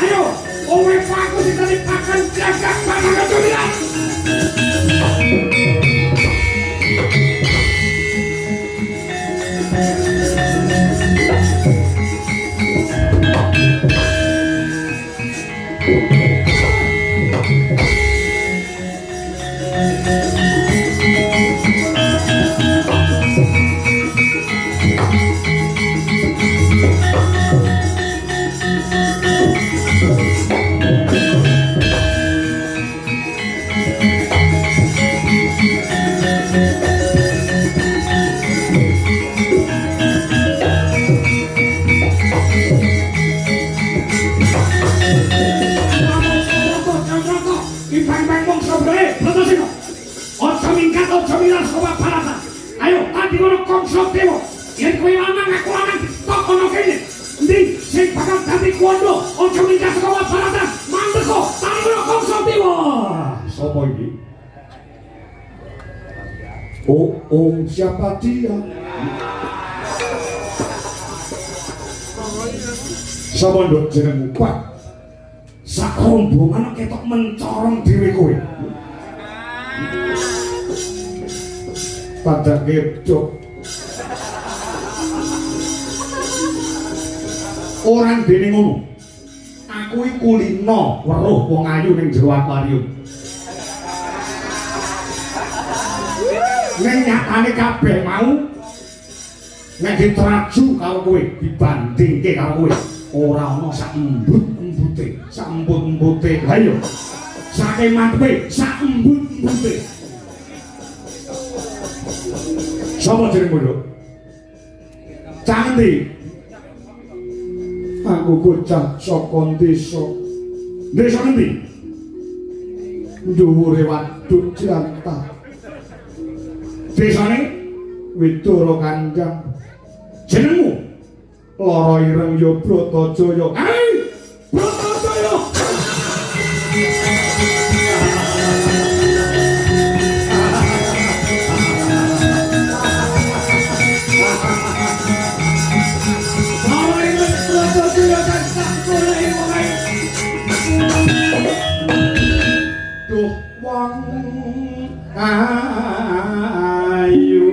Ayo, kowe paku sing tadi pakan jagak pakan keculian. Ayo, tadi ngono Kangsa Dewa. Yen kowe lanang aku lanang tok ana kene. Endi sing bakal dadi kuwanda? Aja minggat saka Mahabharata. Mandeka, tadi ngono Kangsa Dewa. Sapa iki? Oh, oh, siapa dia? Sapa nduk jenengmu? Pak. Sak rombongan ketok mencorong dhewe kowe. Pada gedok orang dene ngono. Aku iki kulino weruh wong ayu ning jero akuarium. Ning nyatane kabeh mau nek diteraju karo kowe, dibandingke karo kowe, ora ana sak embut-embute, sak embut-embute. Lah iya, saking mantepe sak embut-embute. Sapa jenengmu, Nduk? Cah endi? Aku bocah saka desa. Desa endi? Dhuwure Waduk Jlantah. Desane Widara Kandang. Jenengmu? Lara Ireng ya Bratajaya. Hei! Bratajaya! Duh wong ayu.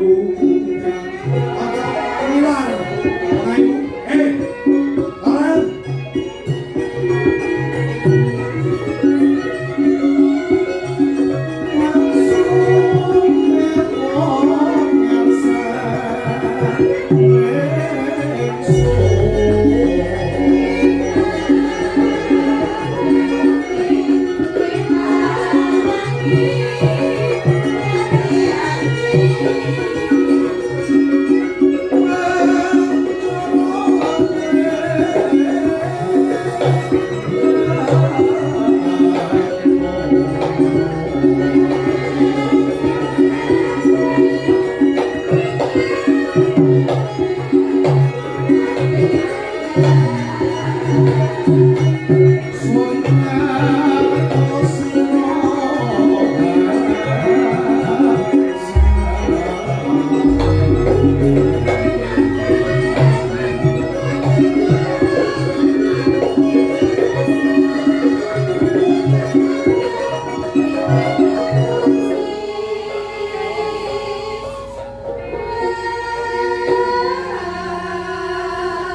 Aja wong ayu. Larang.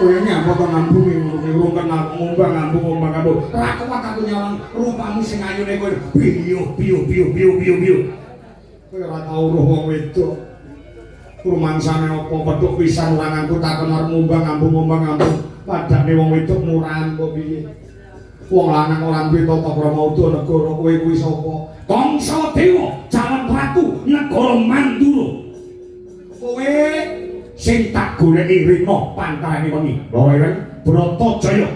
Kowe nyapa to ngambungi ngono kuwi urung kenal ngombang ngambung ngombang ngambung. Ra kuat aku nyawang rupamu sing ayune kowe biyuh biyuh biyuh biyuh biyuh biyuh. Kowe ora tau roh wong wedok. Rumangsane apa petuk pisan lanangku takon arep ngombang ngambung ngombang ngambung. Padane wong wedok murahan kok piye? Wong lanang ora duwe tata krama uda negara kowe kuwi sapa? Kangsa Dewa, calon ratu negara Mandura. Kowe sing tak goleki rina pantarane wengi. Loro ireng Bratajaya.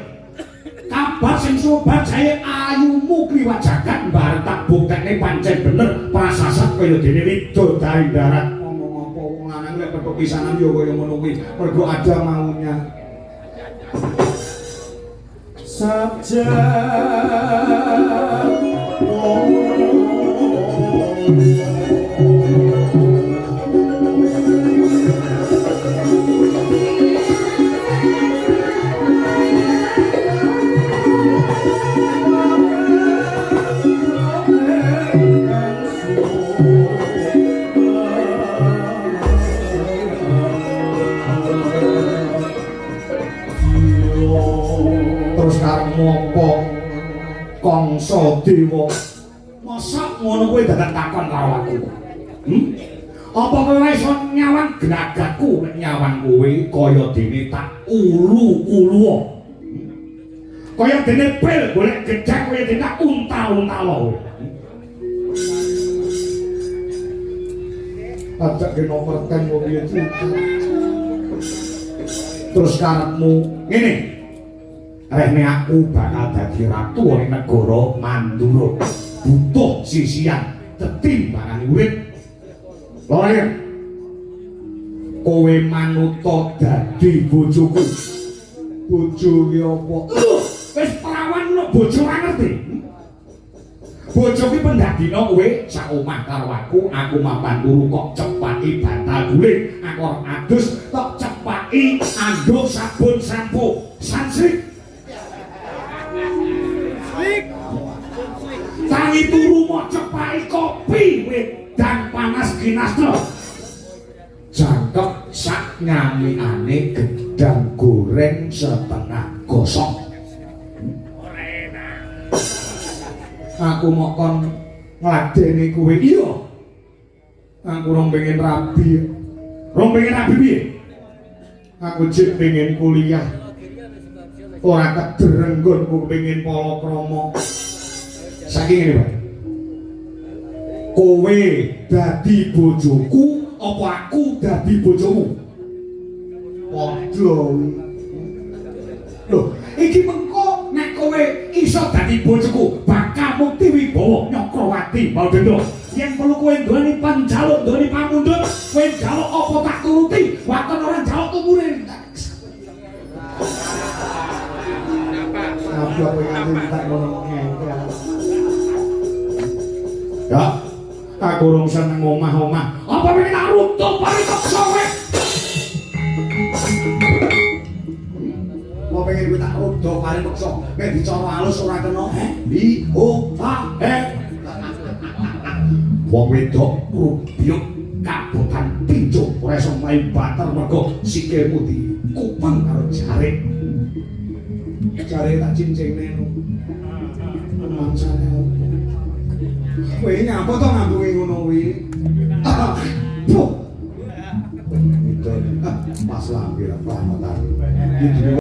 Kabar sing sumebar jae ayumu kliwat jagat mbarep tak buktekne pancen bener prasasat kaya dene widodari darat. Ngomong apa wong lanang lek petuk pisanan ya kaya ngono kuwi. Mergo ada maunya. Sabja oh. Terus karepmu apa? Kangsa Dewa. Mosok ngono kuwi dadak takon karo aku. Apa kowe ora iso nyawang gragakku nek nyawang kowe kaya dene tak ulu-ulu. Kaya dene pil golek gedhek kaya dene tak untal-untalo kowe. Ajak kena perten kok piye Terus karepmu ngene. Rehne aku bakal dadi ratu ning negara Mandura. Butuh sisian tetimbangane urip. Lho, kowe manuta dadi bojoku. Bojo ki apa? Lho, wis perawan lho bojo ora ngerti. Bojo ki pendadina kowe sak omah karo aku, aku mapan turu kok cepaki bantal guling, aku adus tok cepaki anduk sabun sampo. Sansrik. Tangi turu mok cepaki kopi wedang panas kinastra. Jangkep sak nyamikane gedang goreng setengah gosong. Aku mok kon ngladeni kowe. Iya. Aku rong pengen rabi. Rong pengen rabi piye? Aku jek pengen kuliah. Ora kedereng nggonku pengen palakrama. Saiki ngene, Pak. Kowe dadi bojoku apa aku dadi bojomu? Padha kuwi. Lho, iki mengko nek kowe iso dadi bojoku bakal mukti wibawa Nyakrawati Baldenda. Yen perlu kowe nduweni panjaluk, nduweni pamundhut, kowe njaluk apa tak turuti, waton ora njaluk tumure. Apa kowe nganti tak ngono ngengkel. Ya, aku rong seneng omah-omah. Apa pengen tak runtuh paripeksa kowe? Apa pengen kowe tak runtuh paripeksa? Nek dicara halus ora kena. Bi o ha he. Wong wedok rubyuk kabotan tinju ora iso main bater mergo sikilmu dikupeng karo jarik. Jare tak cincingne no. Mangsane opo? Kowe nyapa to ngambungi ngono kuwi? Puh. Pas lambe lah pamatan.